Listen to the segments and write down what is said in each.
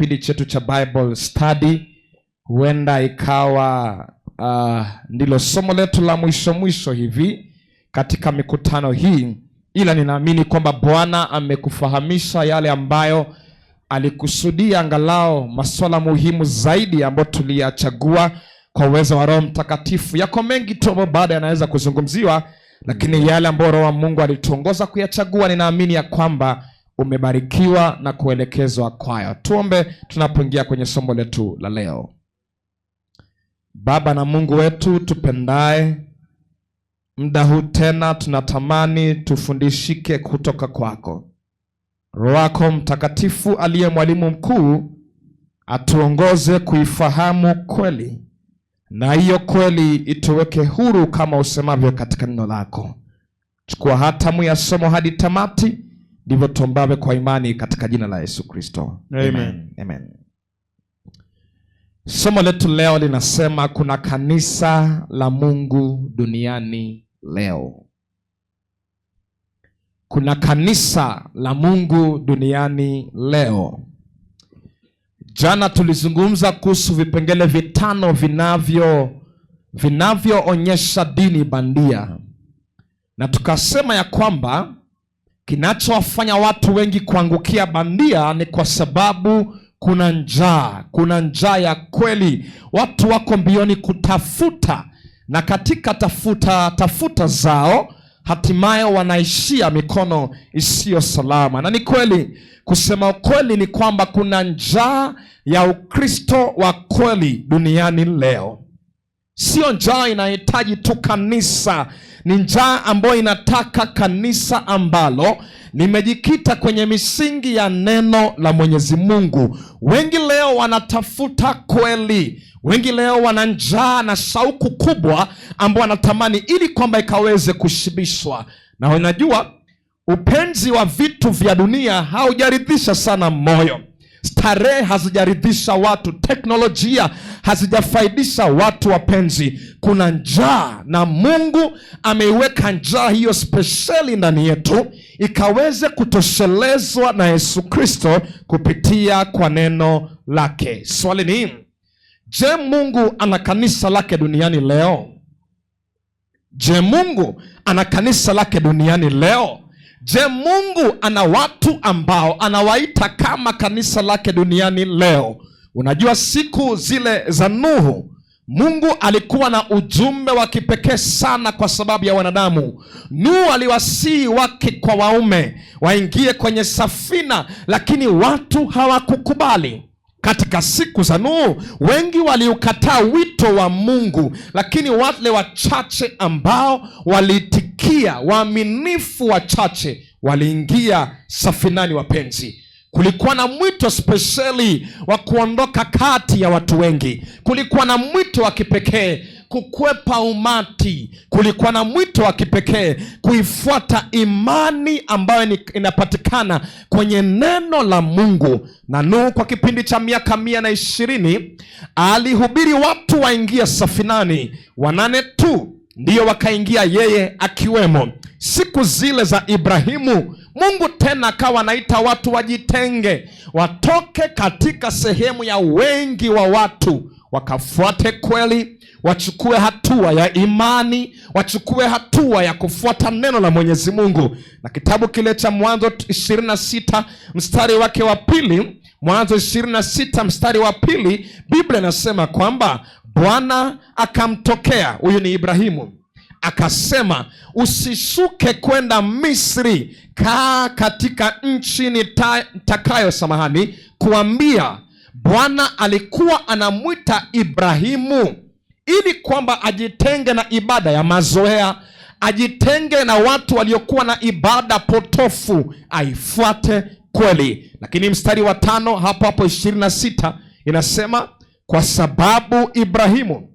kipindi chetu cha Bible study. Huenda ikawa ndilo somo letu la mwisho mwisho hivi katika mikutano hii, ila ninaamini kwamba Bwana amekufahamisha yale ambayo alikusudia, angalau masuala muhimu zaidi ambayo tuliyachagua kwa uwezo wa Roho Mtakatifu. Yako mengi tu ambayo baada yanaweza kuzungumziwa, lakini yale ambayo Roho wa Mungu alituongoza kuyachagua, ninaamini ya kwamba umebarikiwa na kuelekezwa kwayo. Tuombe tunapoingia kwenye somo letu la leo. Baba na Mungu wetu tupendaye, muda huu tena tunatamani tufundishike kutoka kwako. Roho wako Mtakatifu aliye mwalimu mkuu atuongoze kuifahamu kweli, na hiyo kweli ituweke huru kama usemavyo katika neno lako. Chukua hatamu ya somo hadi tamati, ndivyo tuombavyo kwa imani katika jina la Yesu Kristo. Amen. Amen. Somo letu leo linasema kuna kanisa la Mungu duniani leo. Kuna kanisa la Mungu duniani leo. Jana tulizungumza kuhusu vipengele vitano vinavyoonyesha dini bandia, na tukasema ya kwamba kinachowafanya watu wengi kuangukia bandia ni kwa sababu kuna njaa, kuna njaa ya kweli. Watu wako mbioni kutafuta, na katika tafuta tafuta zao hatimaye wanaishia mikono isiyo salama. Na ni kweli, kusema ukweli ni kwamba kuna njaa ya Ukristo wa kweli duniani leo. Sio njaa inahitaji tu kanisa, ni njaa ambayo inataka kanisa ambalo limejikita kwenye misingi ya neno la Mwenyezi Mungu. Wengi leo wanatafuta kweli, wengi leo wana njaa na shauku kubwa ambao wanatamani ili kwamba ikaweze kushibishwa. Na unajua upenzi wa vitu vya dunia haujaridhisha sana moyo. Starehe hazijaridhisha watu, teknolojia hazijafaidisha watu wapenzi. Kuna njaa na Mungu ameiweka njaa hiyo spesheli ndani yetu ikaweze kutoshelezwa na Yesu Kristo kupitia kwa neno lake. Swali ni je, Mungu ana kanisa lake duniani leo? Je, Mungu ana kanisa lake duniani leo? Je, Mungu ana watu ambao anawaita kama kanisa lake duniani leo? Unajua, siku zile za Nuhu Mungu alikuwa na ujumbe wa kipekee sana kwa sababu ya wanadamu. Nuhu aliwasihi wake kwa waume waingie kwenye safina, lakini watu hawakukubali. Katika siku za Nuhu wengi waliukataa wito wa Mungu, lakini wale wachache ambao waliitikia, waaminifu wachache, waliingia safinani. Wapenzi, kulikuwa na mwito spesheli wa kuondoka kati ya watu wengi. Kulikuwa na mwito wa kipekee kukwepa umati. Kulikuwa na mwito wa kipekee kuifuata imani ambayo inapatikana kwenye neno la Mungu. Na Nuhu kwa kipindi cha miaka 120 alihubiri watu waingie safinani, 8 tu ndiyo wakaingia, yeye akiwemo. Siku zile za Ibrahimu, Mungu tena akawa anaita watu wajitenge, watoke katika sehemu ya wengi wa watu, wakafuate kweli, wachukue hatua ya imani, wachukue hatua ya kufuata neno la Mwenyezi Mungu. Na kitabu kile cha Mwanzo 26 mstari wake wa pili, Mwanzo 26 mstari wa pili, Biblia inasema kwamba Bwana akamtokea, huyu ni Ibrahimu, akasema usishuke kwenda Misri, kaa katika nchi nitakayo, samahani, kuambia. Bwana alikuwa anamwita Ibrahimu ili kwamba ajitenge na ibada ya mazoea, ajitenge na watu waliokuwa na ibada potofu, aifuate kweli. Lakini mstari wa 5 hapo hapo 26 inasema kwa sababu Ibrahimu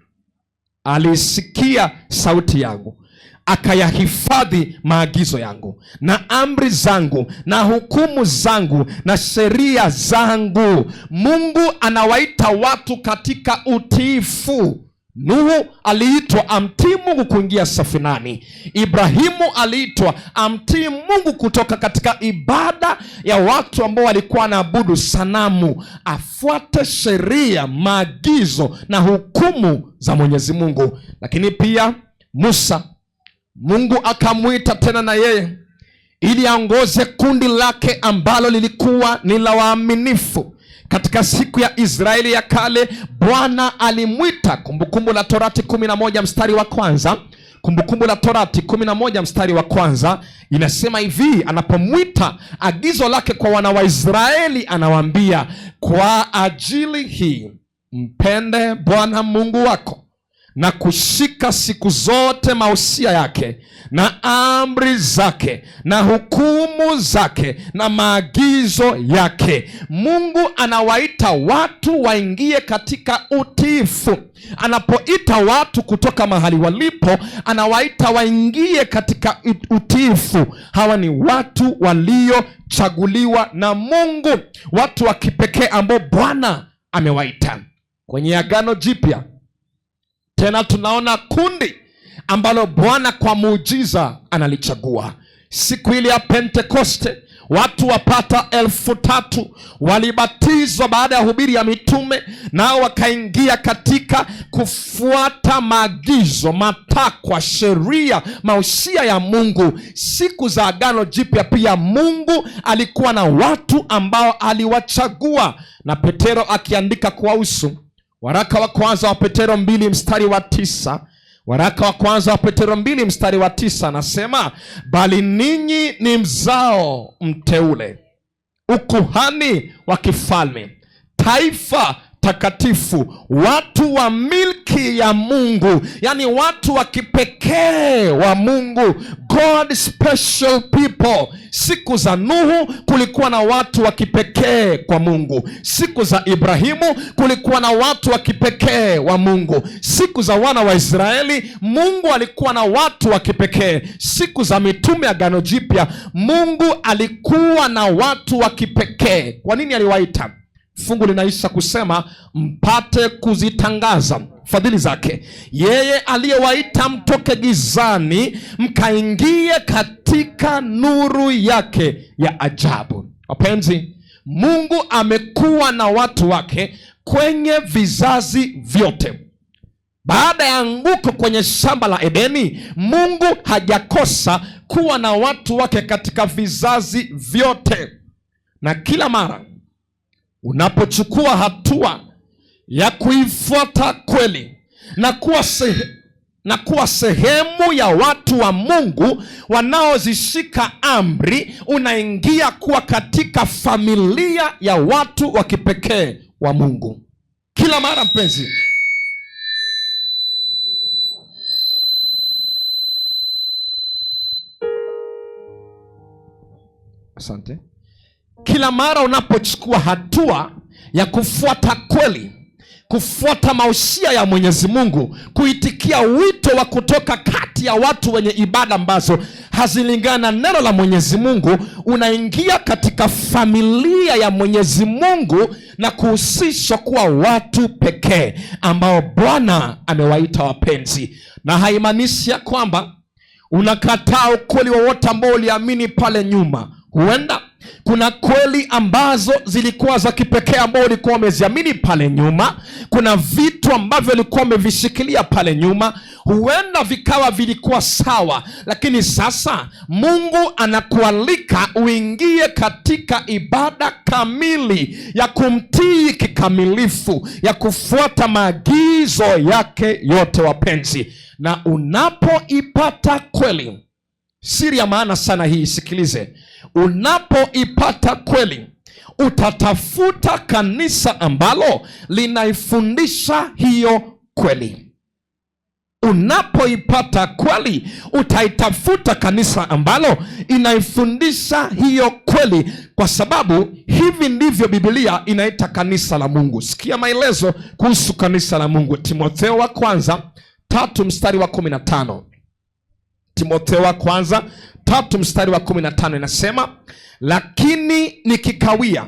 alisikia sauti yangu, akayahifadhi maagizo yangu na amri zangu na hukumu zangu na sheria zangu. Mungu anawaita watu katika utiifu. Nuhu aliitwa amtii Mungu kuingia safinani. Ibrahimu aliitwa amtii Mungu kutoka katika ibada ya watu ambao walikuwa wanaabudu sanamu, afuate sheria, maagizo na hukumu za Mwenyezi Mungu. Lakini pia Musa, Mungu akamwita tena na yeye ili aongoze kundi lake ambalo lilikuwa ni la waaminifu. Katika siku ya Israeli ya kale, Bwana alimwita. Kumbukumbu la Torati 11 mstari wa kwanza. Kumbukumbu la Torati 11 mstari wa kwanza inasema hivi, anapomwita agizo lake kwa wana wa Israeli anawaambia, kwa ajili hii mpende Bwana Mungu wako na kushika siku zote mausia yake na amri zake na hukumu zake na maagizo yake. Mungu anawaita watu waingie katika utiifu. Anapoita watu kutoka mahali walipo, anawaita waingie katika utiifu. Hawa ni watu waliochaguliwa na Mungu, watu wa kipekee ambao Bwana amewaita. Kwenye Agano Jipya tena tunaona kundi ambalo Bwana kwa muujiza analichagua. Siku ile ya Pentekoste watu wapata 3,000 walibatizwa baada ya hubiri ya mitume, nao wakaingia katika kufuata maagizo, matakwa, sheria, mausia ya Mungu. Siku za Agano Jipya pia Mungu alikuwa na watu ambao aliwachagua, na Petero akiandika kuwahusu, waraka wa kwanza wa Petero 2 mstari wa 9, waraka wa kwanza wa Petero 2 mstari wa 9 anasema, bali ninyi ni mzao mteule, ukuhani wa kifalme, taifa takatifu, watu wa milki ya Mungu, yani watu wa kipekee wa Mungu, God special people. Siku za Nuhu kulikuwa na watu wa kipekee kwa Mungu. Siku za Ibrahimu kulikuwa na watu wa kipekee wa Mungu. Siku za wana wa Israeli Mungu alikuwa na watu wa kipekee. Siku za mitume Agano Jipya Mungu alikuwa na watu wa kipekee. Kwa nini aliwaita? Fungu linaisha kusema mpate kuzitangaza fadhili zake, yeye aliyewaita mtoke gizani mkaingie katika nuru yake ya ajabu. Wapenzi, Mungu amekuwa na watu wake kwenye vizazi vyote. Baada ya anguko kwenye shamba la Edeni, Mungu hajakosa kuwa na watu wake katika vizazi vyote. Na kila mara unapochukua hatua ya kuifuata kweli na kuwa sehemu ya watu wa Mungu wanaozishika amri, unaingia kuwa katika familia ya watu wa kipekee wa Mungu. Kila mara mpenzi, asante. Kila mara unapochukua hatua ya kufuata kweli, kufuata mausia ya Mwenyezi Mungu, kuitikia wito wa kutoka kati ya watu wenye ibada ambazo hazilingana na neno la Mwenyezi Mungu, unaingia katika familia ya Mwenyezi Mungu na kuhusishwa kuwa watu pekee ambao Bwana amewaita wapenzi. Na haimaanishi ya kwamba unakataa ukweli wowote ambao uliamini pale nyuma. Huenda kuna kweli ambazo zilikuwa za kipekee ambao ulikuwa umeziamini pale nyuma. Kuna vitu ambavyo ulikuwa umevishikilia pale nyuma, huenda vikawa vilikuwa sawa, lakini sasa Mungu anakualika uingie katika ibada kamili ya kumtii kikamilifu, ya kufuata maagizo yake yote, wapenzi. Na unapoipata kweli, siri ya maana sana hii, sikilize. Unapoipata kweli, utatafuta kanisa ambalo linaifundisha hiyo kweli. Unapoipata kweli, utaitafuta kanisa ambalo inaifundisha hiyo kweli, kwa sababu hivi ndivyo Biblia inaita kanisa la Mungu. Sikia maelezo kuhusu kanisa la Mungu. Timotheo wa kwanza 3 mstari wa 15. Timotheo wa kwanza 3 mstari wa 15 inasema, lakini nikikawia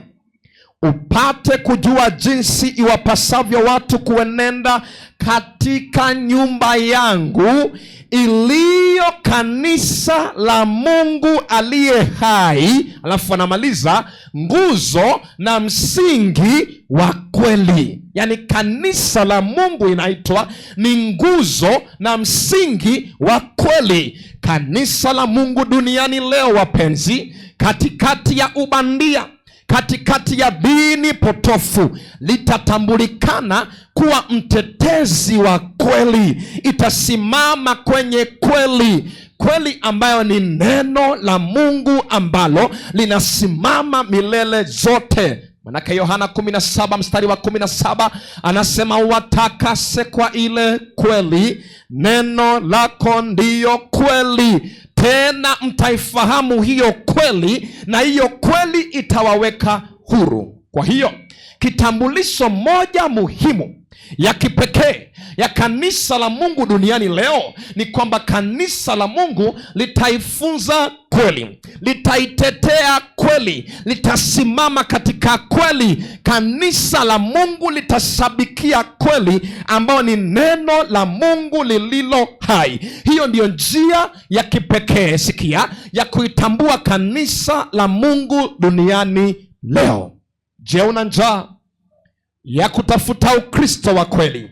upate kujua jinsi iwapasavyo watu kuenenda katika nyumba yangu iliyo kanisa la Mungu aliye hai. Alafu anamaliza nguzo na msingi wa kweli. Yaani kanisa la Mungu inaitwa ni nguzo na msingi wa kweli. Kanisa la Mungu duniani leo, wapenzi, katikati ya ubandia, katikati ya dini potofu, litatambulikana kuwa mtetezi wa kweli. Itasimama kwenye kweli, kweli ambayo ni neno la Mungu ambalo linasimama milele zote. Manake Yohana 17 mstari wa 17 anasema, watakase kwa ile kweli, neno lako ndiyo kweli. Tena mtaifahamu hiyo kweli, na hiyo kweli itawaweka huru. Kwa hiyo kitambulisho moja muhimu ya kipekee ya kanisa la Mungu duniani leo ni kwamba kanisa la Mungu litaifunza kweli, litaitetea kweli, litasimama katika kweli. Kanisa la Mungu litashabikia kweli ambayo ni neno la Mungu lililo hai. Hiyo ndiyo njia ya kipekee, sikia, ya kuitambua kanisa la Mungu duniani leo. Je, una njaa ya kutafuta Ukristo wa kweli?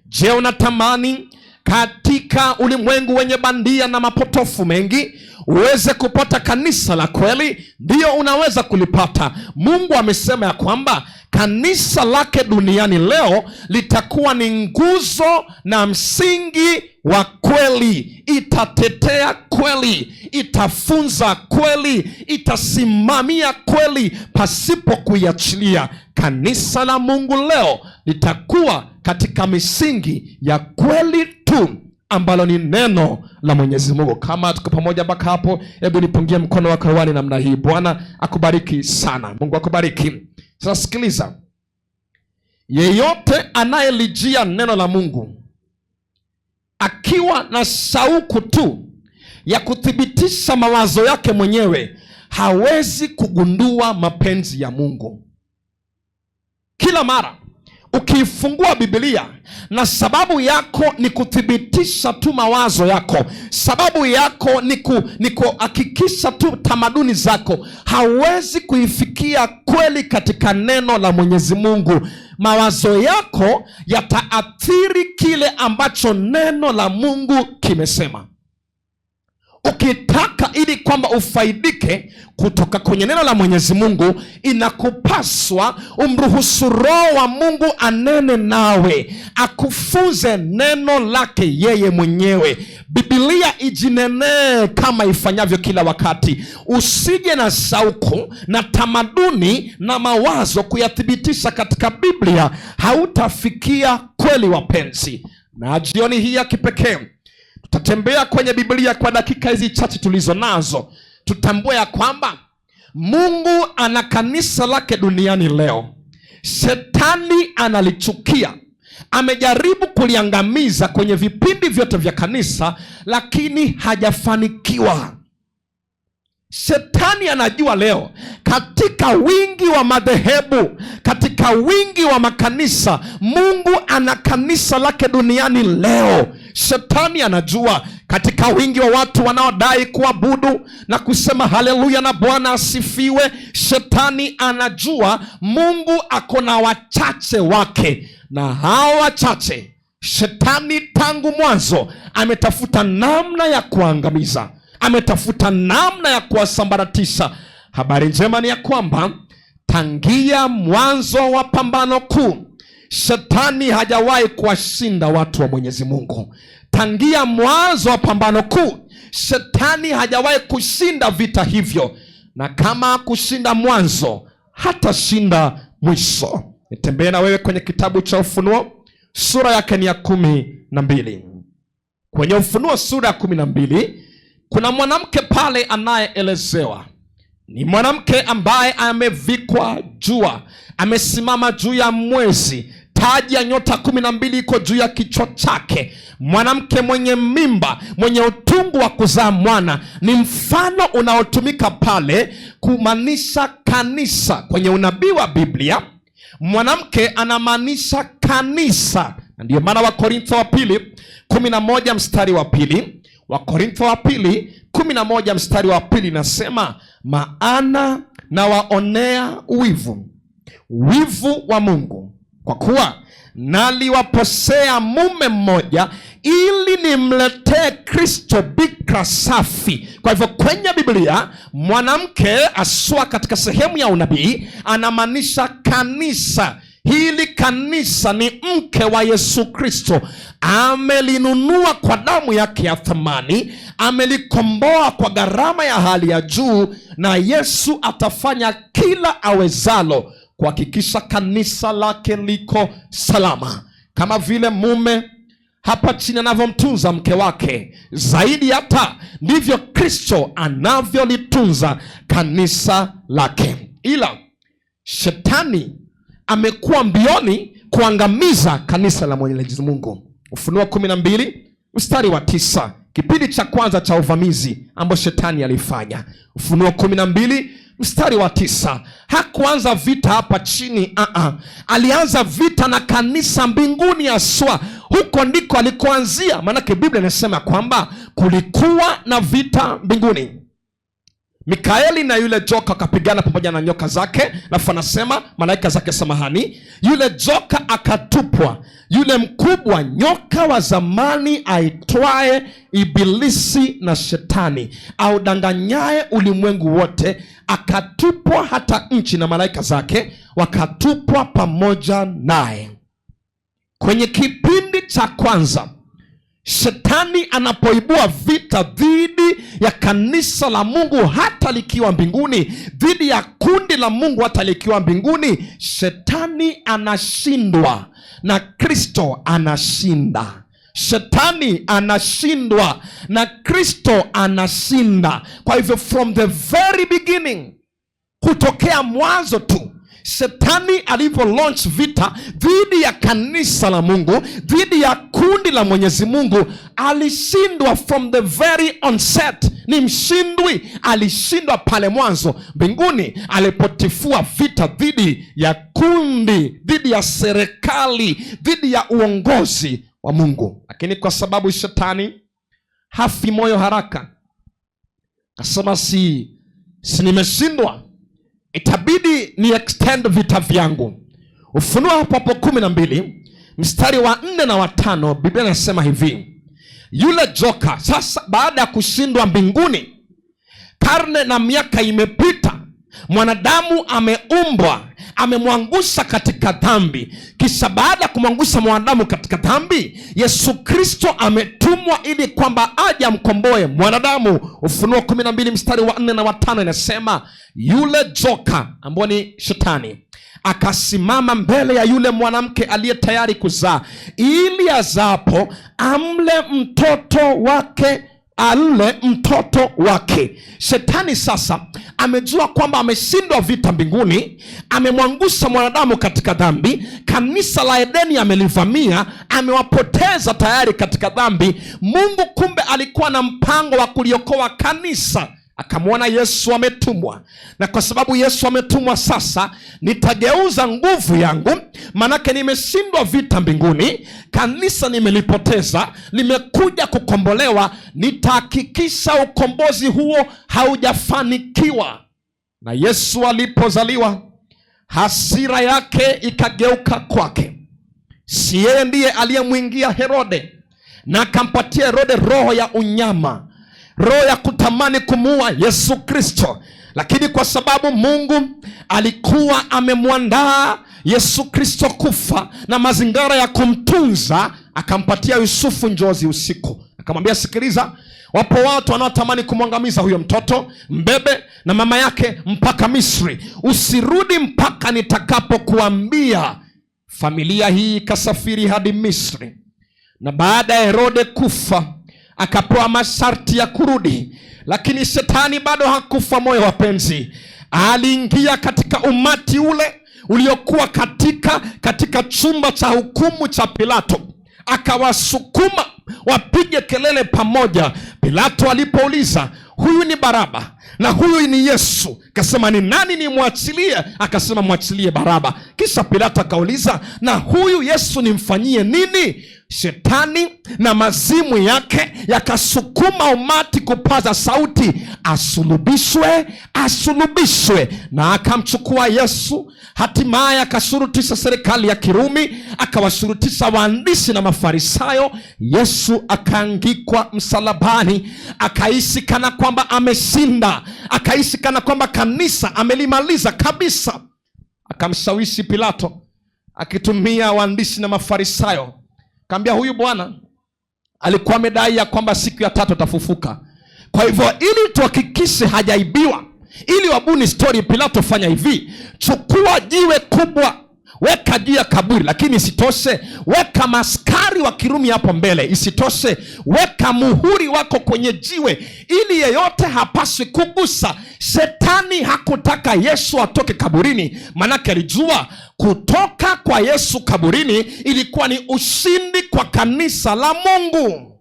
Je, unatamani katika ulimwengu wenye bandia na mapotofu mengi uweze kupata kanisa la kweli? Ndiyo, unaweza kulipata. Mungu amesema ya kwamba kanisa lake duniani leo litakuwa ni nguzo na msingi wa kweli. Itatetea kweli, itafunza kweli, itasimamia kweli pasipo kuiachilia. Kanisa la Mungu leo litakuwa katika misingi ya kweli tu ambalo ni neno la Mwenyezi Mungu. Kama tuko pamoja mpaka hapo, hebu nipungie mkono wako hewani namna hii. Bwana akubariki sana. Mungu akubariki. Sasa sikiliza, yeyote anayelijia neno la Mungu akiwa na shauku tu ya kuthibitisha mawazo yake mwenyewe hawezi kugundua mapenzi ya Mungu. Kila mara ukiifungua Biblia na sababu yako ni kuthibitisha tu mawazo yako, sababu yako ni kuhakikisha tu tamaduni zako, hauwezi kuifikia kweli katika neno la Mwenyezi Mungu. Mawazo yako yataathiri kile ambacho neno la Mungu kimesema. Ukitaka ili kwamba ufaidike kutoka kwenye neno la Mwenyezi Mungu, inakupaswa umruhusu Roho wa Mungu anene nawe, akufunze neno lake yeye mwenyewe. Biblia ijinenee kama ifanyavyo kila wakati. Usije na shauku na tamaduni na mawazo kuyathibitisha katika Biblia, hautafikia kweli, wapenzi. Na jioni hii ya kipekee tutatembea kwenye Biblia kwa dakika hizi chache tulizo nazo, tutambue ya kwamba Mungu ana kanisa lake duniani leo. Shetani analichukia, amejaribu kuliangamiza kwenye vipindi vyote vya kanisa, lakini hajafanikiwa. Shetani anajua leo katika wingi wa madhehebu, katika wingi wa makanisa, Mungu ana kanisa lake duniani leo. Shetani anajua katika wingi wa watu wanaodai kuabudu na kusema haleluya na Bwana asifiwe, shetani anajua Mungu ako na wachache wake, na hao wachache shetani tangu mwanzo ametafuta namna ya kuangamiza, ametafuta namna ya kuwasambaratisha. Habari njema ni ya kwamba tangia mwanzo wa pambano kuu shetani hajawahi kuwashinda watu wa Mwenyezi Mungu. Tangia mwanzo wa pambano kuu shetani hajawahi kushinda vita hivyo, na kama kushinda mwanzo hatashinda mwisho. Nitembee na wewe kwenye kitabu cha Ufunuo sura yake ni ya 12. Kwenye Ufunuo sura ya 12 kuna mwanamke pale anayeelezewa. Ni mwanamke ambaye amevikwa jua, amesimama juu ya mwezi. Taji ya nyota 12 iko juu ya kichwa chake. Mwanamke mwenye mimba, mwenye utungu wa kuzaa mwana, ni mfano unaotumika pale kumaanisha kanisa. Kwenye unabii wa Biblia, mwanamke anamaanisha kanisa, na ndiyo maana Wakorintho wa pili 11 mstari wa pili, Wakorintho wa pili 11 mstari wa pili nasema, maana nawaonea wivu, wivu wa Mungu, kwa kuwa naliwaposea mume mmoja ili nimletee Kristo bikira safi. Kwa hivyo kwenye Biblia mwanamke aswa katika sehemu ya unabii anamaanisha kanisa. Hili kanisa ni mke wa Yesu Kristo, amelinunua kwa damu yake ya thamani, amelikomboa kwa gharama ya hali ya juu, na Yesu atafanya kila awezalo kuhakikisha kanisa lake liko salama, kama vile mume hapa chini anavyomtunza mke wake, zaidi hata ndivyo Kristo anavyolitunza kanisa lake. Ila shetani amekuwa mbioni kuangamiza kanisa la Mwenyezi Mungu. Ufunuo 12 mstari wa 9, kipindi cha kwanza cha uvamizi ambao shetani alifanya. Ufunuo 12 mstari wa 9. Hakuanza vita hapa chini, alianza vita na kanisa mbinguni haswa. Huko ndiko alikoanzia, maanake Biblia inasema kwamba kulikuwa na vita mbinguni. Mikaeli na yule joka akapigana pamoja na nyoka zake, alafu anasema malaika zake, samahani, yule joka akatupwa, yule mkubwa nyoka wa zamani aitwaye Ibilisi na Shetani, audanganyaye ulimwengu wote, akatupwa hata nchi, na malaika zake wakatupwa pamoja naye. Kwenye kipindi cha kwanza shetani anapoibua vita dhidi ya kanisa la Mungu hata likiwa mbinguni, dhidi ya kundi la Mungu hata likiwa mbinguni, shetani anashindwa na Kristo anashinda. Shetani anashindwa na Kristo anashinda. Kwa hivyo from the very beginning, kutokea mwanzo tu, shetani alivyo launch vita dhidi ya kanisa la Mungu, dhidi ya kundi la Mwenyezi Mungu, alishindwa from the very onset. Ni mshindwi, alishindwa pale mwanzo mbinguni alipotifua vita dhidi ya kundi, dhidi ya serikali, dhidi ya uongozi wa Mungu. Lakini kwa sababu shetani hafi moyo haraka, akasema si nimeshindwa, itabidi ni extend vita vyangu. Ufunuo hapo hapo 12 mstari wa 4 na wa 5, Biblia inasema hivi: yule joka sasa, baada ya kushindwa mbinguni, karne na miaka imepita, mwanadamu ameumbwa, amemwangusha katika dhambi. Kisha baada ya kumwangusha mwanadamu katika dhambi, Yesu Kristo ametumwa ili kwamba aje amkomboe mwanadamu. Ufunuo 12 mstari wa 4 na wa 5 inasema, yule joka ambao ni shetani akasimama mbele ya yule mwanamke aliye tayari kuzaa, ili azapo amle mtoto wake, ale mtoto wake. Shetani sasa amejua kwamba ameshindwa vita mbinguni, amemwangusha mwanadamu katika dhambi, kanisa la Edeni amelivamia, amewapoteza tayari katika dhambi. Mungu kumbe alikuwa na mpango wa kuliokoa kanisa. Akamwona Yesu ametumwa, na kwa sababu Yesu ametumwa, sasa nitageuza nguvu yangu, manake nimeshindwa vita mbinguni, kanisa nimelipoteza, limekuja kukombolewa, nitahakikisha ukombozi huo haujafanikiwa. Na Yesu alipozaliwa, hasira yake ikageuka kwake. Si yeye ndiye aliyemwingia Herode na akampatia Herode roho ya unyama, roho ya kutamani kumuua Yesu Kristo. Lakini kwa sababu Mungu alikuwa amemwandaa Yesu Kristo kufa na mazingira ya kumtunza, akampatia Yusufu njozi usiku, akamwambia, sikiliza, wapo watu wanaotamani kumwangamiza huyo mtoto, mbebe na mama yake mpaka Misri, usirudi mpaka nitakapokuambia. Familia hii ikasafiri hadi Misri, na baada ya Herode kufa akapewa masharti ya kurudi, lakini shetani bado hakufa moyo, wapenzi. Aliingia katika umati ule uliokuwa katika chumba cha hukumu cha Pilato, akawasukuma wapige kelele pamoja. Pilato alipouliza, huyu ni Baraba na huyu ni Yesu, akasema ni nani nimwachilie? Akasema mwachilie Baraba. Kisha Pilato akauliza, na huyu Yesu nimfanyie nini? Shetani na mazimu yake yakasukuma umati kupaza sauti, asulubishwe, asulubishwe. Na akamchukua Yesu, hatimaye akashurutisha serikali ya Kirumi, akawashurutisha waandishi na Mafarisayo. Yesu akaangikwa msalabani, akaishi kana kwamba ameshinda, akaishi kana kwamba kanisa amelimaliza kabisa. Akamshawishi Pilato akitumia waandishi na Mafarisayo, kaambia huyu bwana alikuwa amedai ya kwamba siku ya tatu atafufuka. Kwa hivyo ili tuhakikishe hajaibiwa, ili wabuni story, Pilato fanya hivi, chukua jiwe kubwa weka juu ya kaburi, lakini isitoshe weka maskari wa Kirumi hapo mbele. Isitoshe weka muhuri wako kwenye jiwe, ili yeyote hapaswi kugusa. Shetani hakutaka Yesu atoke kaburini, manake alijua kutoka kwa Yesu kaburini ilikuwa ni ushindi kwa kanisa la Mungu,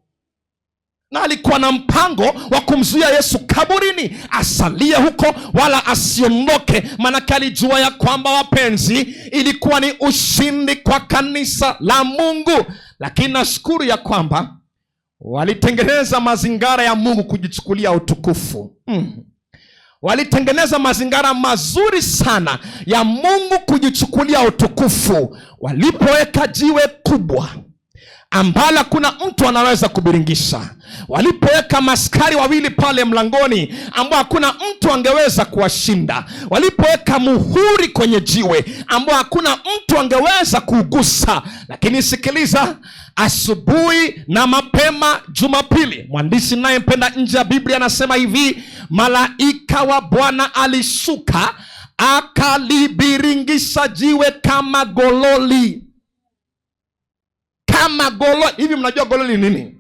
na alikuwa na mpango wa kumzuia Yesu kaburini asalie huko wala asiondoke, manake alijua ya kwamba, wapenzi, ilikuwa ni ushindi kwa kanisa la Mungu. Lakini nashukuru ya kwamba walitengeneza mazingara ya Mungu kujichukulia utukufu. Walitengeneza mazingara mazuri sana ya Mungu kujichukulia utukufu walipoweka jiwe kubwa ambalo hakuna mtu anaweza kubiringisha, walipoweka maskari wawili pale mlangoni ambao hakuna mtu angeweza kuwashinda, walipoweka muhuri kwenye jiwe ambao hakuna mtu angeweza kuugusa. Lakini sikiliza, asubuhi na mapema Jumapili, mwandishi nayempenda nje ya Biblia anasema hivi, malaika wa Bwana alishuka akalibiringisha jiwe kama gololi, kama gololi. Hivi mnajua gololi ni nini?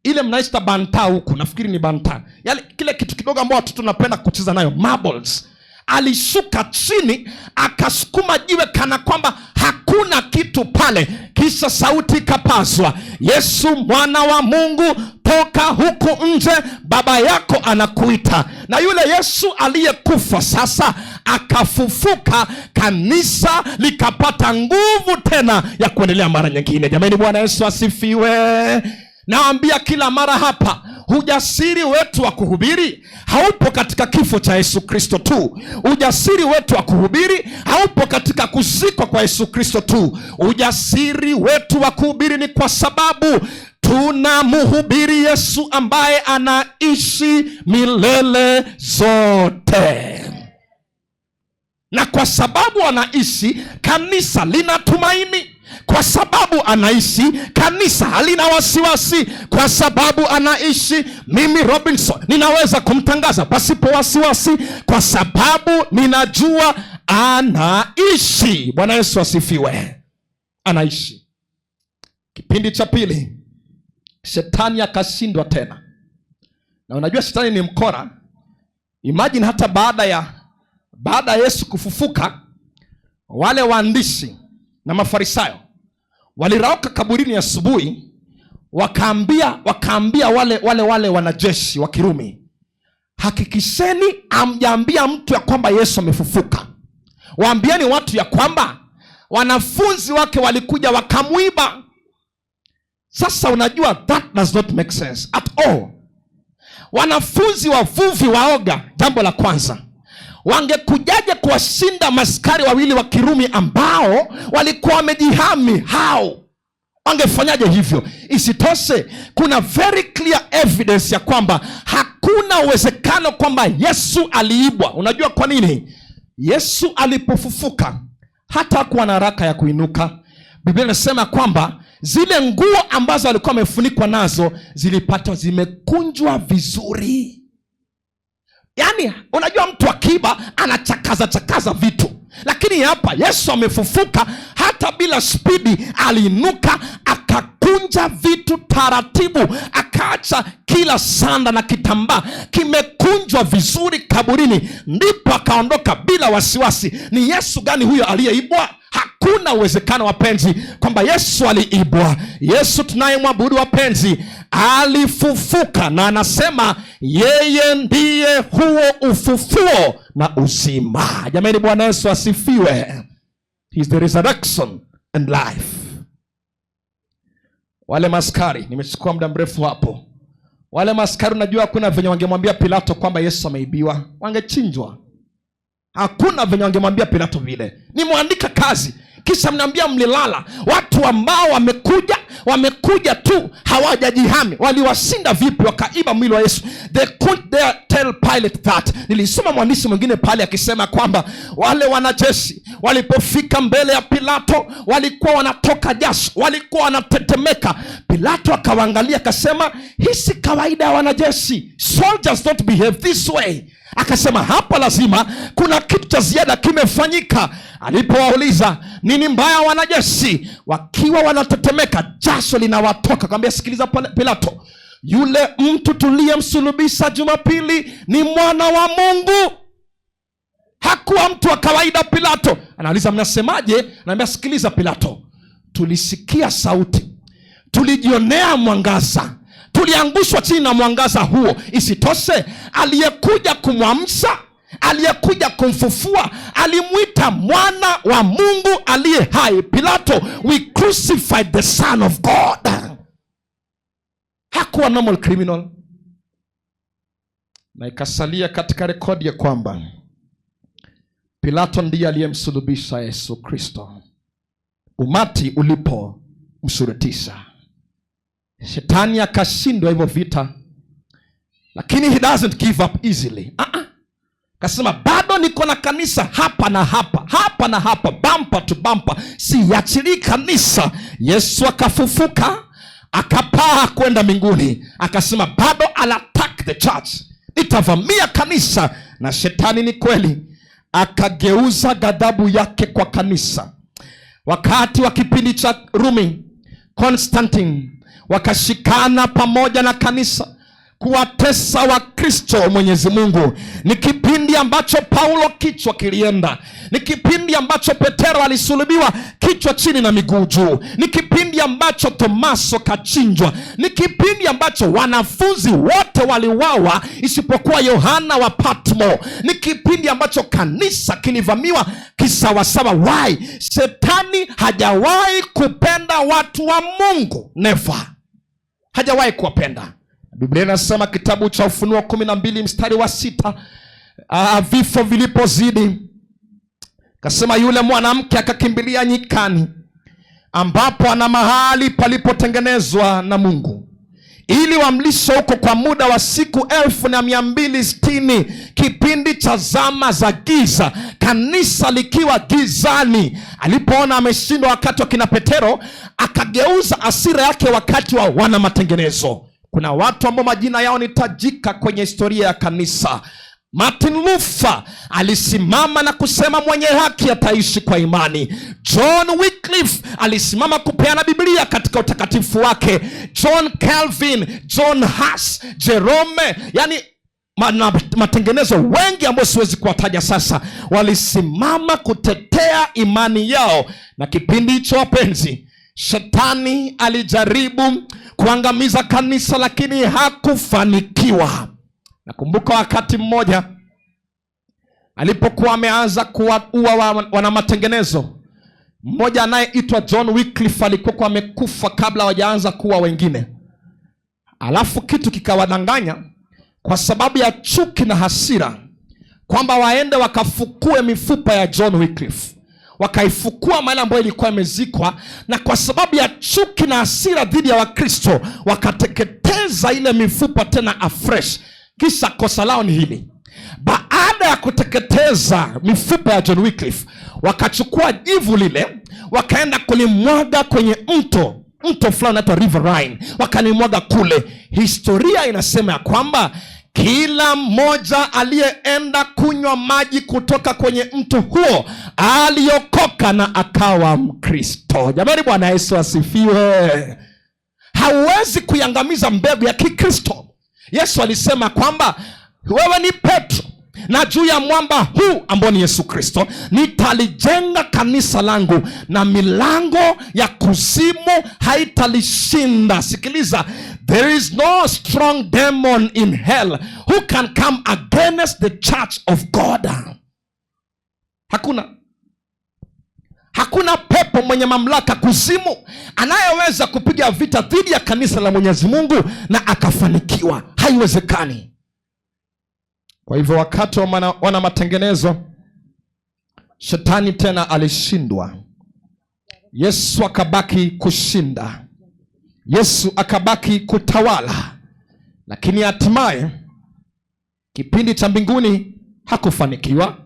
Ile mnaita banta huku, nafikiri ni banta, yaani kile kitu kidogo ambao watoto napenda kucheza nayo, marbles. Alishuka chini akasukuma jiwe kana kwamba hakuna kitu pale, kisha sauti ikapazwa, Yesu mwana wa Mungu, toka huku nje, baba yako anakuita. Na yule Yesu aliyekufa sasa akafufuka, kanisa likapata nguvu tena ya kuendelea mara nyingine. Jamani, Bwana Yesu asifiwe. Naambia kila mara hapa, ujasiri wetu wa kuhubiri haupo katika kifo cha Yesu Kristo tu. Ujasiri wetu wa kuhubiri haupo katika kuzikwa kwa Yesu Kristo tu. Ujasiri wetu wa kuhubiri ni kwa sababu tunamhubiri Yesu ambaye anaishi milele zote, na kwa sababu anaishi, kanisa linatumaini. Kwa sababu anaishi, kanisa halina wasiwasi. Kwa sababu anaishi, mimi Robinson ninaweza kumtangaza pasipo wasiwasi, kwa sababu ninajua anaishi. Bwana Yesu asifiwe. Anaishi. Kipindi cha pili, shetani akashindwa tena. Na unajua shetani ni mkora. Imagine hata baada ya Yesu kufufuka, wale waandishi na Mafarisayo walirauka kaburini asubuhi, wakaambia wale wanajeshi wa Kirumi, hakikisheni hamjaambia mtu ya kwamba Yesu amefufuka. Waambieni watu ya kwamba wanafunzi wake walikuja wakamuiba. Sasa unajua that does not make sense at all. Wanafunzi wavuvi waoga, jambo la kwanza, wangekujaje kuwashinda maskari wawili wa Kirumi ambao walikuwa wamejihami? Hao wangefanyaje hivyo? Isitoshe, kuna very clear evidence ya kwamba hakuna uwezekano kwamba Yesu aliibwa. Unajua kwa nini? Yesu alipofufuka hata hakuwa na haraka ya kuinuka. Biblia inasema kwamba zile nguo ambazo alikuwa amefunikwa nazo zilipatwa zimekunjwa vizuri. Yaani unajua mtu akiba anachakaza chakaza vitu, lakini hapa Yesu amefufuka, hata bila spidi aliinuka akakunja Akakunja vitu taratibu, akaacha kila sanda na kitambaa kimekunjwa vizuri kaburini, ndipo akaondoka bila wasiwasi. Ni Yesu gani huyo aliyeibwa? Hakuna uwezekano, wapenzi, kwamba Yesu aliibwa. Yesu tunayemwabudu, wapenzi, alifufuka na anasema yeye ndiye huo ufufuo na uzima. Jamani, Bwana Yesu asifiwe. He is the resurrection and life. Wale maskari, nimechukua muda mrefu hapo. Wale maskari, unajua hakuna venye wangemwambia Pilato kwamba Yesu ameibiwa, wangechinjwa. Hakuna venye wangemwambia Pilato vile. Nimeandika kazi, kisha mnaambia mlilala. Watu ambao wamekuja tu hawajajihami, waliwashinda vipi wakaiba mwili wa Yesu? They couldn't dare tell Pilate that. Nilisoma mwandishi mwingine pale akisema kwamba wale wanajeshi walipofika mbele ya Pilato walikuwa wanatoka jasho, walikuwa wanatetemeka. Pilato akawaangalia akasema, hii si kawaida ya wanajeshi, soldiers don't behave this way. Akasema hapa lazima kuna kitu cha ziada kimefanyika. Alipowauliza nini mbaya, wanajeshi wakiwa wanatetemeka, jasho linawatoka, akamwambia sikiliza Pilato, yule mtu tuliyemsulubisha Jumapili ni mwana wa Mungu, hakuwa mtu wa kawaida. Pilato anauliza mnasemaje? Anaambia sikiliza Pilato, tulisikia sauti, tulijionea mwangaza, tuliangushwa chini na mwangaza huo. Isitoshe, aliyekuja kumwamsha, aliyekuja kumfufua alimwita mwana wa Mungu aliye hai. Pilato, we crucified the Son of God. Hakuwa normal criminal. Na ikasalia katika rekodi ya kwamba Pilato ndiye aliyemsulubisha Yesu Kristo umati ulipomshurutisha. Shetani akashindwa hivyo vita, lakini he doesn't give up easily. Uh-uh. Kasema bado niko na kanisa hapa na hapa, hapa na hapa, bumper to bumper, siachilii kanisa. Yesu akafufuka akapaa kwenda mbinguni, akasema bado I'll attack the church, nitavamia kanisa. Na shetani ni kweli akageuza ghadhabu yake kwa kanisa. Wakati wa kipindi cha Rumi, Constantine wakashikana pamoja na kanisa kuwatesa Wakristo Mwenyezi Mungu. Ni kipindi ambacho Paulo kichwa kilienda, ni kipindi ambacho Petero alisulubiwa kichwa chini na miguu juu, ni kipindi ambacho Tomaso kachinjwa, ni kipindi ambacho wanafunzi wote waliuawa isipokuwa Yohana wa Patmo, ni kipindi ambacho kanisa kilivamiwa kisawasawa. Why? Shetani hajawahi kupenda watu wa Mungu, never, hajawahi kuwapenda. Biblia inasema kitabu cha Ufunuo 12 mstari wa 6, vifo vilipozidi, kasema yule mwanamke akakimbilia nyikani, ambapo ana mahali palipotengenezwa na Mungu ili wamlishe huko kwa muda wa siku 1260, kipindi cha zama za giza, kanisa likiwa gizani. Alipoona ameshindwa wakati wa kina Petero, akageuza hasira yake wakati wa wana matengenezo. Kuna watu ambao majina yao ni tajika kwenye historia ya kanisa. Martin Luther alisimama na kusema mwenye haki ataishi kwa imani. John Wycliffe alisimama kupeana Biblia katika utakatifu wake. John Calvin, John Huss, Jerome, yani matengenezo wengi ambao siwezi kuwataja sasa, walisimama kutetea imani yao. Na kipindi hicho, wapenzi, shetani alijaribu kuangamiza kanisa, lakini hakufanikiwa. Nakumbuka wakati mmoja alipokuwa ameanza kuwaua wana matengenezo, mmoja anayeitwa John Wycliffe alikuwa amekufa kabla hawajaanza kuwa wengine. Alafu kitu kikawadanganya kwa sababu ya chuki na hasira kwamba waende wakafukue mifupa ya John Wycliffe. Wakaifukua mahali ambayo ilikuwa imezikwa, na kwa sababu ya chuki na hasira dhidi ya Wakristo wakateketeza ile mifupa tena afresh. Kisha kosa lao ni hili: baada ya kuteketeza mifupa ya John Wycliffe, wakachukua jivu lile wakaenda kulimwaga kwenye mto fulani unaitwa River Rhine, wakalimwaga kule. Historia inasema ya kwamba kila mmoja aliyeenda kunywa maji kutoka kwenye mto huo aliokoka na akawa Mkristo. Jamani, Bwana Yesu asifiwe. Hauwezi kuiangamiza mbegu ya Kikristo. Yesu alisema kwamba wewe ni Petro, na juu ya mwamba huu ambao ni Yesu Kristo nitalijenga kanisa langu, na milango ya kuzimu haitalishinda. Sikiliza, there is no strong demon in hell who can come against the church of God. Hakuna. Hakuna pepo mwenye mamlaka kuzimu anayeweza kupiga vita dhidi ya kanisa la Mwenyezi Mungu na akafanikiwa. Haiwezekani. Kwa hivyo wakati wa wana matengenezo, shetani tena alishindwa. Yesu akabaki kushinda. Yesu akabaki kutawala. Lakini hatimaye kipindi cha mbinguni hakufanikiwa.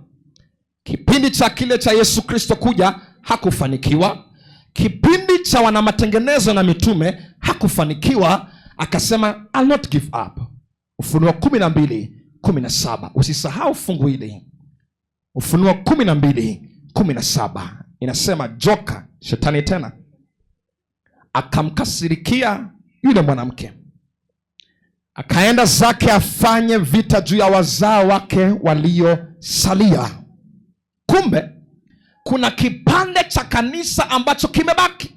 Kipindi cha kile cha Yesu Kristo kuja hakufanikiwa. Kipindi cha wana matengenezo na mitume hakufanikiwa. Akasema, I'll not give up. Ufunuo 12:17. Usisahau fungu hili. Ufunuo 12:17 inasema, joka shetani tena akamkasirikia yule mwanamke, akaenda zake afanye vita juu ya wazao wake waliosalia. Kumbe kuna kipande cha kanisa ambacho kimebaki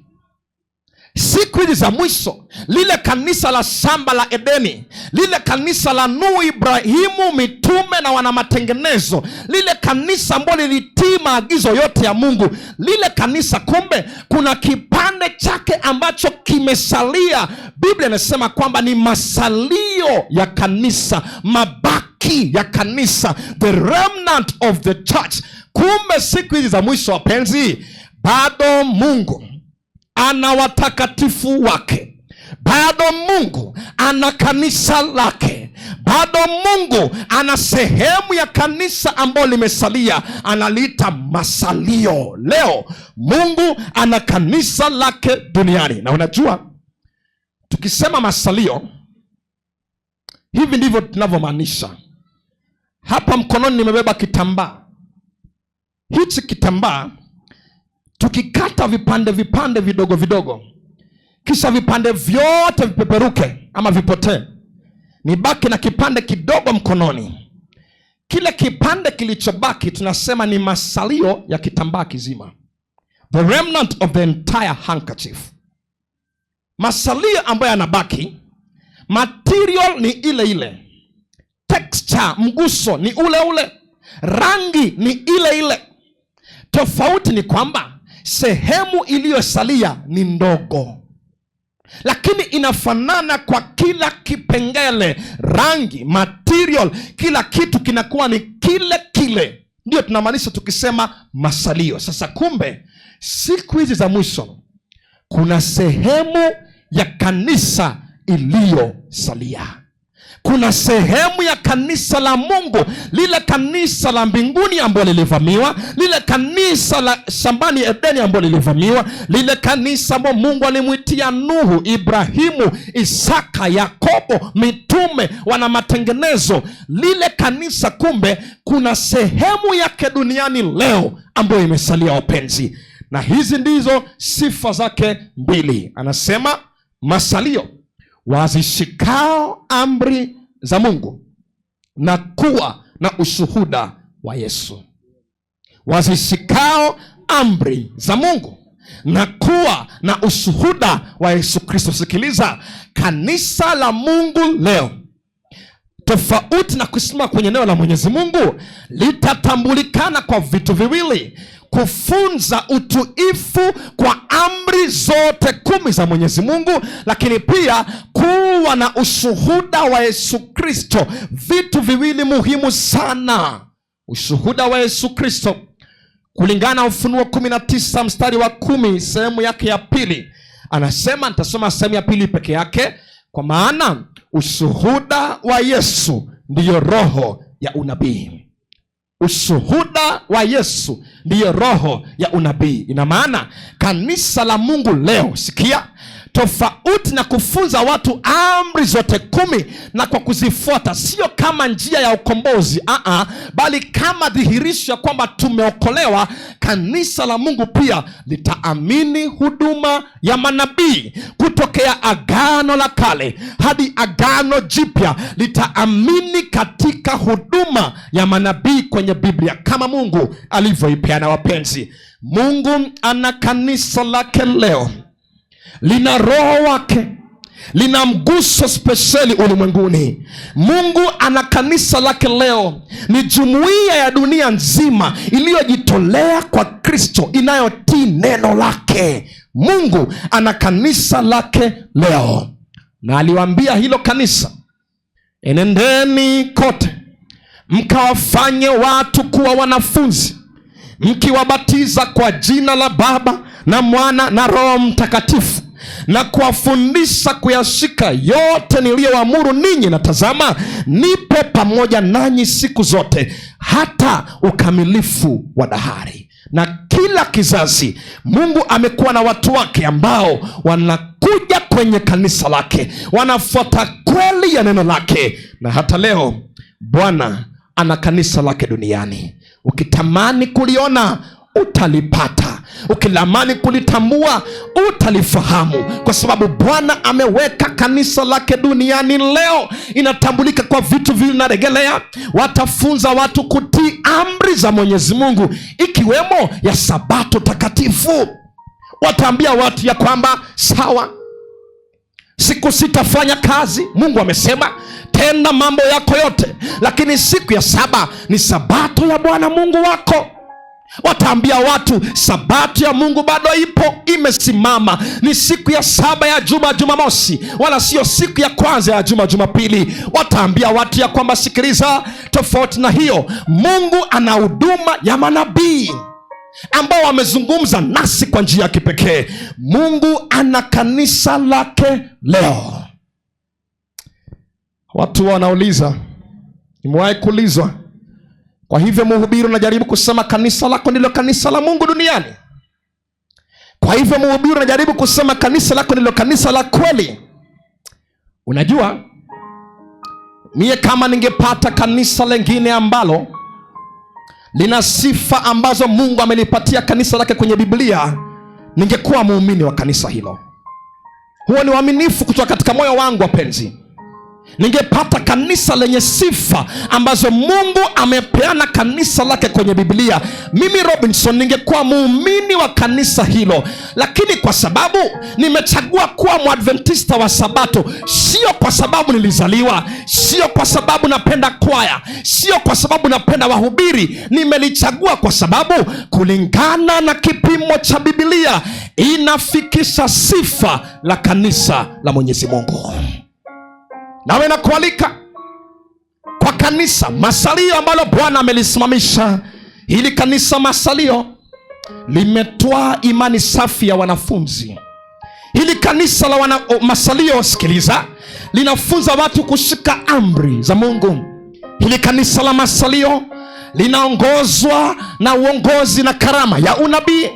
siku hizi za mwisho. Lile kanisa la shamba la Edeni, lile kanisa la Nuhu, Ibrahimu, mitume na wana matengenezo, lile kanisa ambalo lilitii maagizo yote ya Mungu, lile kanisa, kumbe kuna kipande chake ambacho kimesalia. Biblia inasema kwamba ni masalio ya kanisa, mabaki ya kanisa, the remnant of the church. Kumbe siku hizi za mwisho, wapenzi, bado Mungu ana watakatifu wake, bado Mungu ana kanisa lake, bado Mungu ana sehemu ya kanisa ambayo limesalia, analiita masalio. Leo Mungu ana kanisa lake duniani. Na unajua tukisema masalio, hivi ndivyo tunavyomaanisha. Hapa mkononi nimebeba kitambaa. Hichi kitambaa tukikata vipande vipande vidogo vidogo, kisha vipande vyote vipeperuke ama vipotee, nibaki na kipande kidogo mkononi. Kile kipande kilichobaki tunasema ni masalio ya kitambaa kizima, the remnant of the entire handkerchief. Masalio ambayo yanabaki, material ni ile ile, texture, mguso ni ule ule, rangi ni ile ile. Tofauti ni kwamba sehemu iliyosalia ni ndogo, lakini inafanana kwa kila kipengele, rangi, material, kila kitu kinakuwa ni kile kile. Ndio tunamaanisha tukisema masalio. Sasa kumbe siku hizi za mwisho kuna sehemu ya kanisa iliyosalia. Kuna sehemu ya kanisa la Mungu, lile kanisa la mbinguni ambalo lilivamiwa, lile kanisa la shambani Edeni ambalo lilivamiwa, lile kanisa ambalo Mungu alimwitia Nuhu, Ibrahimu, Isaka, Yakobo, mitume, wana matengenezo. Lile kanisa kumbe kuna sehemu yake duniani leo ambayo imesalia, wapenzi. Na hizi ndizo sifa zake mbili. Anasema masalio wazishikao amri za Mungu na kuwa na ushuhuda wa Yesu. Wazishikao amri za Mungu na kuwa na ushuhuda wa Yesu Kristo. Sikiliza, kanisa la Mungu leo, tofauti na kusimama kwenye neno la Mwenyezi Mungu, litatambulikana kwa vitu viwili: kufunza utiifu kwa amri zote 10 za Mwenyezi Mungu, lakini pia kuwa na ushuhuda wa Yesu Kristo. Vitu viwili muhimu sana. Ushuhuda wa Yesu Kristo kulingana na Ufunuo 19 mstari wa 10 sehemu yake ya pili, anasema, nitasoma sehemu ya pili peke yake, kwa maana ushuhuda wa Yesu ndiyo roho ya unabii. Ushuhuda wa Yesu ndiyo roho ya unabii. Ina maana kanisa la Mungu leo, sikia, tofauti uti na kufunza watu amri zote 10 na kwa kuzifuata, sio kama njia ya ukombozi, bali kama dhihirisho ya kwamba tumeokolewa, kanisa la Mungu pia litaamini huduma ya manabii kutokea Agano la Kale hadi Agano Jipya, litaamini katika huduma ya manabii kwenye Biblia kama Mungu alivyoipeana. Wapenzi, Mungu ana kanisa lake leo, lina roho wake, lina mguso spesheli ulimwenguni. Mungu ana kanisa lake leo, ni jumuiya ya dunia nzima iliyojitolea kwa Kristo, inayotii neno lake. Mungu ana kanisa lake leo, na aliwaambia hilo kanisa, enendeni kote mkawafanye watu kuwa wanafunzi, mkiwabatiza kwa jina la Baba na Mwana na Roho Mtakatifu, na kuwafundisha kuyashika yote niliyowaamuru ninyi, na tazama, nipo pamoja nanyi siku zote hata ukamilifu wa dahari. Na kila kizazi Mungu amekuwa na watu wake ambao wanakuja kwenye kanisa lake, wanafuata kweli ya neno lake. Na hata leo Bwana ana kanisa lake duniani. Ukitamani kuliona utalipata, ukilamani kulitambua utalifahamu, kwa sababu Bwana ameweka kanisa lake duniani leo. Inatambulika kwa vitu vinaregelea. Watafunza watu kutii amri za Mwenyezi Mungu, ikiwemo ya Sabato takatifu. Wataambia watu ya kwamba sawa, siku sitafanya kazi, Mungu amesema, tenda mambo yako yote, lakini siku ya 7 ni Sabato ya Bwana Mungu wako. Wataambia watu Sabato ya Mungu bado ipo, imesimama. Ni siku ya 7 ya juma, Jumamosi, wala sio siku ya kwanza ya juma, Jumapili. Wataambia watu ya kwamba sikiliza, tofauti na hiyo, Mungu ana huduma ya manabii ambao wamezungumza nasi kwa njia ya kipekee. Mungu ana kanisa lake leo. Watu wanauliza, nimewahi kuulizwa, kwa hivyo mhubiri unajaribu kusema kanisa lako ndilo kanisa la Mungu duniani? Kwa hivyo mhubiri unajaribu kusema kanisa lako ndilo kanisa la kweli? Unajua, mie kama ningepata kanisa lengine ambalo lina sifa ambazo Mungu amelipatia kanisa lake kwenye Biblia, ningekuwa muumini wa kanisa hilo. Huo ni uaminifu kutoka katika moyo wangu, wapenzi. Ningepata kanisa lenye sifa ambazo Mungu amepeana kanisa lake kwenye Biblia, mimi Robinson ningekuwa muumini wa kanisa hilo. Lakini kwa sababu nimechagua kuwa Mwadventista wa Sabato, sio kwa sababu nilizaliwa, sio kwa sababu napenda kwaya, sio kwa sababu napenda wahubiri, nimelichagua kwa sababu kulingana na kipimo cha Biblia inafikisha sifa la kanisa la Mwenyezi Mungu. Nawe nakualika kwa kanisa masalio ambalo Bwana amelisimamisha. Hili kanisa masalio limetwaa imani safi ya wanafunzi. Hili kanisa la masalio, sikiliza, linafunza watu kushika amri za Mungu. Hili kanisa la masalio linaongozwa na uongozi na karama ya unabii.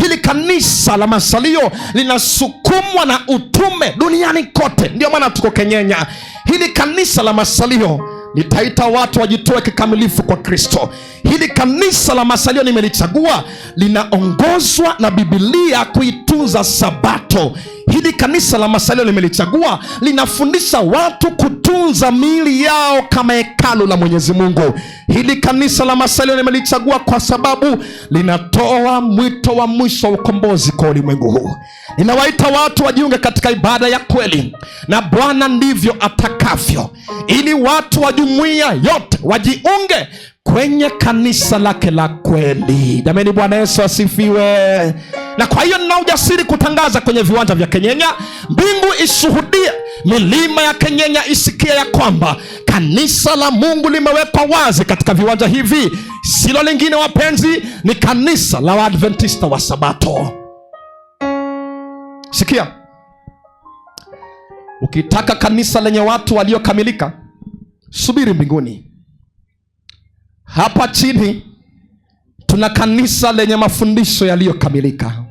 Hili kanisa la masalio linasukumwa na utume duniani kote. Ndio maana tuko Kenyenya. Hili kanisa la masalio litaita watu wajitoe kikamilifu kwa Kristo. Hili kanisa la masalio nimelichagua, linaongozwa na Biblia kuitunza Sabato. Hili kanisa la masalio nimelichagua, linafundisha watu kutunza miili yao kama hekalu la Mwenyezi Mungu. Hili kanisa la masalio nimelichagua kwa sababu linatoa mwito wa mwisho wa ukombozi kwa ulimwengu huu. Linawaita watu wajiunge katika ibada ya kweli, na Bwana ndivyo atakavyo, ili watu wa jumuiya yote wajiunge kwenye kanisa lake la kweli. Jamani, Bwana Yesu asifiwe. Na kwa hiyo nina ujasiri kutangaza kwenye viwanja vya Kenyenya, mbingu ishuhudie, milima ya Kenyenya isikie ya kwamba kanisa la Mungu limewekwa wazi katika viwanja hivi. Silo lingine wapenzi, ni kanisa la Waadventista wa Sabato. Sikia, ukitaka kanisa lenye watu waliokamilika, subiri mbinguni. Hapa chini tuna kanisa lenye mafundisho yaliyokamilika.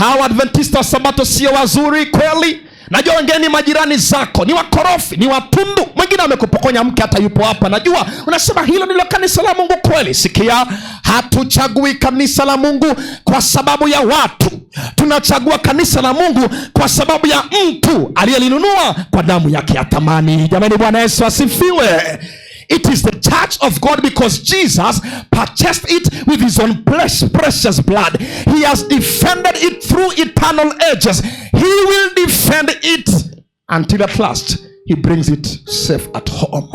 Hawa Adventista wa Sabato sio wazuri kweli. Najua wengine ni majirani zako, ni wakorofi, ni watundu. Mwingine amekupokonya mke, hata yupo hapa. Najua unasema hilo ndilo kanisa la Mungu kweli. Sikia, hatuchagui kanisa la Mungu kwa sababu ya watu. Tunachagua kanisa la Mungu kwa sababu ya mtu aliyelinunua kwa damu yake ya thamani. Jamani, Bwana Yesu asifiwe. It is the church of God because Jesus purchased it with his own precious blood. He has defended it through eternal ages. He will defend it until at last he brings it safe at home.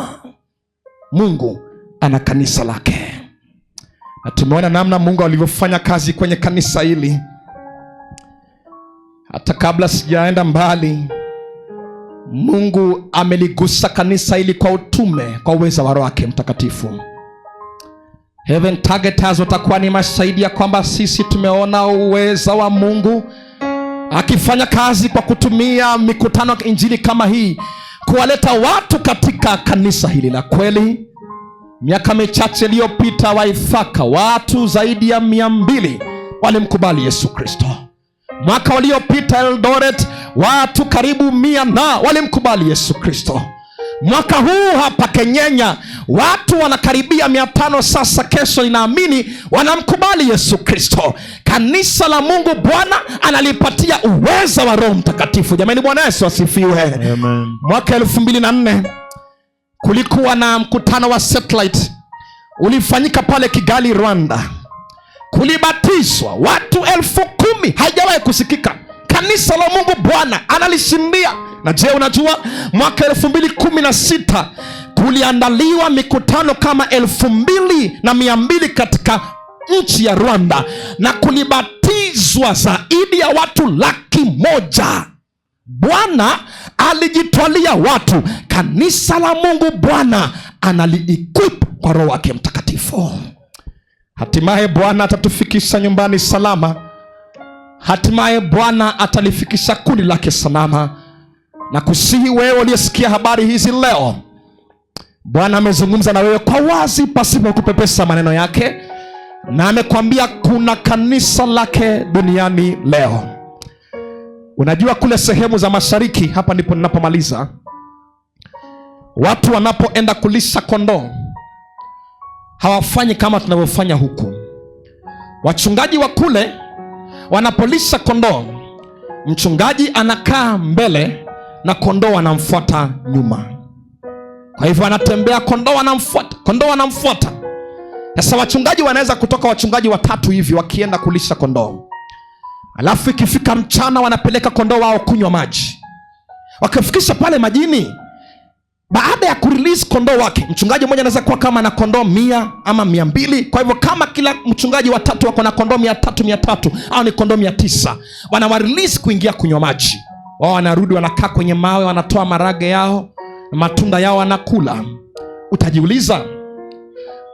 Mungu ana kanisa lake, na tumeona namna Mungu alivyofanya kazi kwenye kanisa hili. Hata kabla sijaenda mbali, Mungu ameligusa kanisa hili kwa utume, kwa uweza wa Roho wake Mtakatifu. Heaven Targeters watakuwa ni mashahidi ya kwamba sisi tumeona uweza wa Mungu akifanya kazi kwa kutumia mikutano ya injili kama hii kuwaleta watu katika kanisa hili la kweli. Miaka michache iliyopita, Waithaka watu zaidi ya 200 walimkubali Yesu Kristo. Mwaka uliopita Eldoret watu karibu 100 na walimkubali Yesu Kristo. Mwaka huu hapa Kenyenya watu wanakaribia 500 sasa, kesho ninaamini wanamkubali Yesu Kristo. Kanisa la Mungu Bwana analipatia uweza wa Roho Mtakatifu. Jamani, Bwana Yesu asifiwe. Amen. Mwaka 2004 kulikuwa na mkutano wa satellite ulifanyika pale Kigali, Rwanda. Kulibatizwa watu 10,000, haijawahi kusikika. Kanisa la Mungu Bwana analishindia. Na je, unajua mwaka 2016 kuliandaliwa mikutano kama 2,200 katika nchi ya Rwanda na kulibatizwa zaidi ya watu 100,000. Bwana alijitwalia watu. Kanisa la Mungu Bwana anali-equip kwa Roho wake Mtakatifu. Hatimaye Bwana atatufikisha nyumbani salama. Hatimaye Bwana atalifikisha kundi lake salama. Na kusihi wewe uliyesikia habari hizi leo, Bwana amezungumza na wewe kwa wazi pasipo kupepesa maneno yake, na amekwambia kuna kanisa lake duniani leo. Unajua kule sehemu za mashariki, hapa ndipo ninapomaliza, watu wanapoenda kulisha kondoo hawafanyi kama tunavyofanya huku. Wachungaji wa kule wanapolisha kondoo, mchungaji anakaa mbele na kondoo wanamfuata nyuma. Kwa hivyo anatembea, kondoo wanamfuata, kondoo wanamfuata. Sasa wachungaji wanaweza kutoka wachungaji watatu hivi wakienda kulisha kondoo, alafu ikifika mchana wanapeleka kondoo wao kunywa maji. Wakifikisha pale majini, baada ya kurelease kondoo wake, mchungaji mmoja anaweza kuwa kama na kondoo 100 ama 200. Kwa hivyo kama kila mchungaji watatu wako na kondoo 300 300, au ni kondoo 900, wanawarelease kuingia kunywa maji. Wao wanarudi wanakaa kwenye mawe, wanatoa marage yao, matunda yao wanakula. Utajiuliza,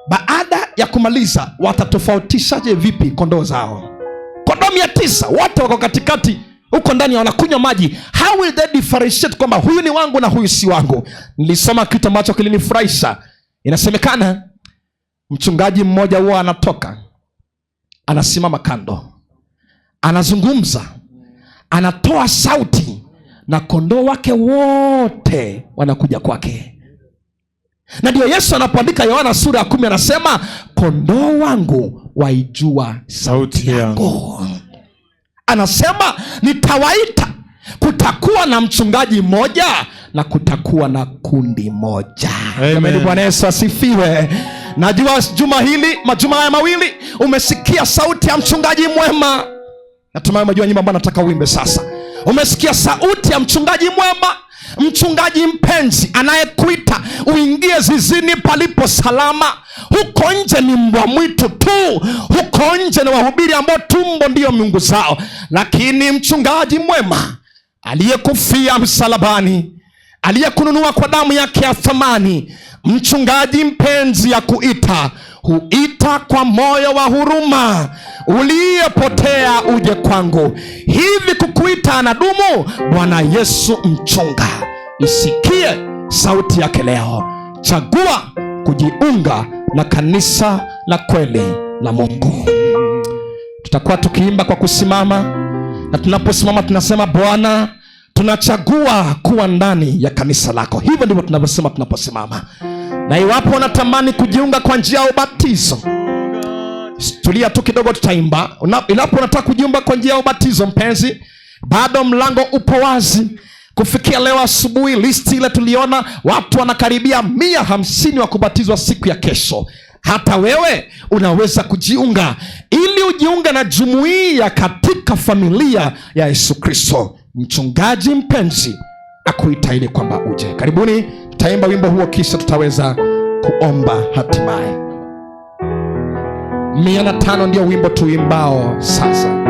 baada ya kumaliza watatofautishaje vipi kondoo zao? Kondoo 900 wote wako katikati huko ndani wanakunywa maji. How will they differentiate kwamba huyu ni wangu na huyu si wangu? Nilisoma kitu ambacho kilinifurahisha. Inasemekana mchungaji mmoja huwa anatoka, anasimama kando, anazungumza, anatoa sauti na kondoo wake wote wanakuja kwake. Na ndio Yesu anapoandika Yohana sura ya 10 anasema, kondoo wangu waijua sauti Sauti yangu. yangu. Anasema nitawaita, kutakuwa na mchungaji mmoja na kutakuwa na kundi moja. Amen. Jamani, Bwana Yesu asifiwe. Najua juma hili, majuma haya mawili umesikia sauti ya mchungaji mwema. Natumai umejua nyimbo ambayo nataka uimbe sasa. Umesikia sauti ya mchungaji mwema, mchungaji mpenzi anayekuita uingie zizini palipo salama. Huko nje ni mbwa mwitu tu, huko nje ni wahubiri ambao tumbo ndiyo miungu zao, lakini mchungaji mwema aliyekufia msalabani, aliyekununua kwa damu yake ya thamani, mchungaji mpenzi akuita, huita kwa moyo wa huruma, uliyepotea uje kwangu. Hivi kukuita anadumu? Bwana Yesu mchunga. Isikie sauti yake leo. Chagua kujiunga na kanisa la kweli la Mungu. Tutakuwa tukiimba kwa kusimama. Na tunaposimama tunasema, Bwana, tunachagua kuwa ndani ya kanisa lako. Hivyo ndivyo tunavyosema tunaposimama. Na iwapo unatamani kujiunga kwa njia ya ubatizo, tulia tu kidogo, tutaimba. Iwapo unataka kujiunga kwa njia ya ubatizo, mpenzi, bado mlango upo wazi. Kufikia leo asubuhi, listi ile tuliona watu wanakaribia 150 wa kubatizwa siku ya kesho. Hata wewe unaweza kujiunga ili ujiunge na jumuiya katika familia ya Yesu Kristo. Mchungaji mpenzi akuita ili kwamba uje. Karibuni, tutaimba wimbo huo kisha tutaweza kuomba hatimaye. 105 ndio wimbo tuimbao sasa.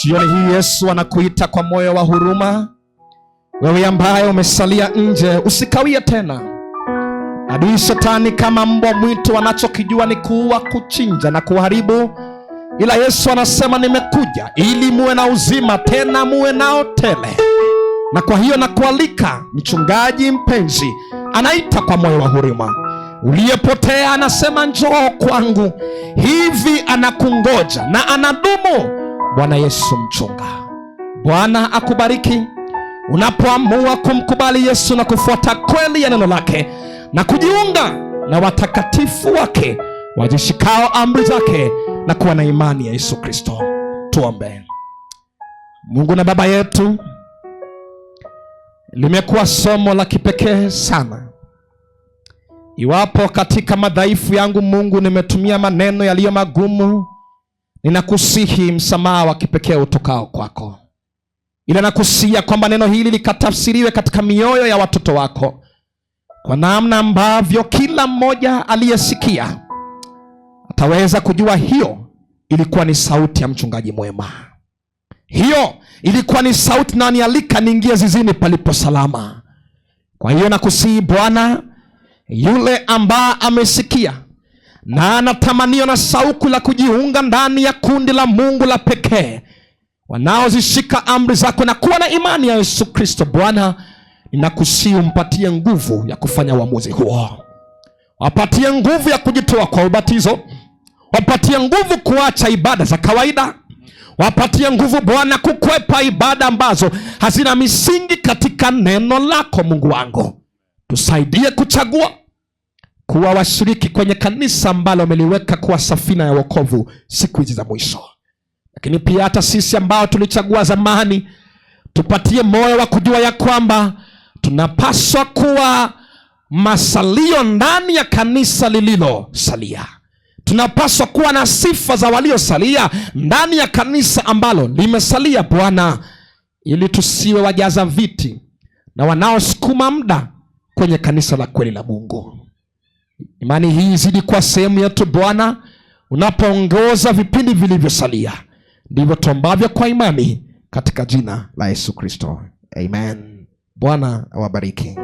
Jioni hii Yesu anakuita kwa moyo wa huruma. Wewe ambaye umesalia nje, usikawie tena. Adui Shetani kama mbwa mwitu, anachokijua ni kuua, kuchinja na kuharibu, ila Yesu anasema nimekuja ili muwe na uzima, tena muwe nao tele. Na kwa hiyo nakualika, mchungaji mpenzi anaita kwa moyo wa huruma. Uliyepotea anasema njoo kwangu. Hivi anakungoja na anadumu. Bwana Yesu mchunga. Bwana akubariki unapoamua kumkubali Yesu na kufuata kweli ya neno lake na kujiunga la watakatifu wake wazishikao amri zake na kuwa na imani ya Yesu Kristo. Tuombe. Mungu na Baba yetu, limekuwa somo la kipekee sana. Iwapo katika madhaifu yangu Mungu nimetumia maneno yaliyo magumu, ninakusihi msamaha wa kipekee utokao kwako, ila nakusihi kwamba neno hili likatafsiriwe katika mioyo ya watoto wako kwa namna ambavyo kila mmoja aliyesikia ataweza kujua hiyo ilikuwa ni sauti ya mchungaji mwema. Hiyo ilikuwa ni sauti nanialika niingie zizini palipo salama. Kwa hiyo nakusihi Bwana, yule ambaye amesikia na anatamanio na sauku la kujiunga ndani ya kundi la Mungu la pekee, wanaozishika amri zako na kuwa na imani ya Yesu Kristo, Bwana ninakusihi umpatie nguvu ya kufanya uamuzi huo, wapatie nguvu ya kujitoa kwa ubatizo, wapatie nguvu kuacha ibada za kawaida, wapatie nguvu Bwana kukwepa ibada ambazo hazina misingi katika neno lako. Mungu wangu, tusaidie kuchagua kuwa washiriki kwenye kanisa ambalo umeliweka kuwa safina ya wokovu siku hizi za mwisho. Lakini pia hata sisi ambao tulichagua zamani, tupatie moyo wa kujua ya kwamba tunapaswa kuwa masalio ndani ya kanisa lililosalia. Tunapaswa kuwa na sifa za waliosalia ndani ya kanisa ambalo limesalia, Bwana, ili tusiwe wajaza viti na wanaosukuma muda kwenye kanisa la kweli la Mungu. Imani hii izidi kuwa sehemu yetu Bwana, unapoongoza vipindi vilivyosalia. Ndivyo tuombavyo kwa imani katika jina la Yesu Kristo, amen. Bwana awabariki.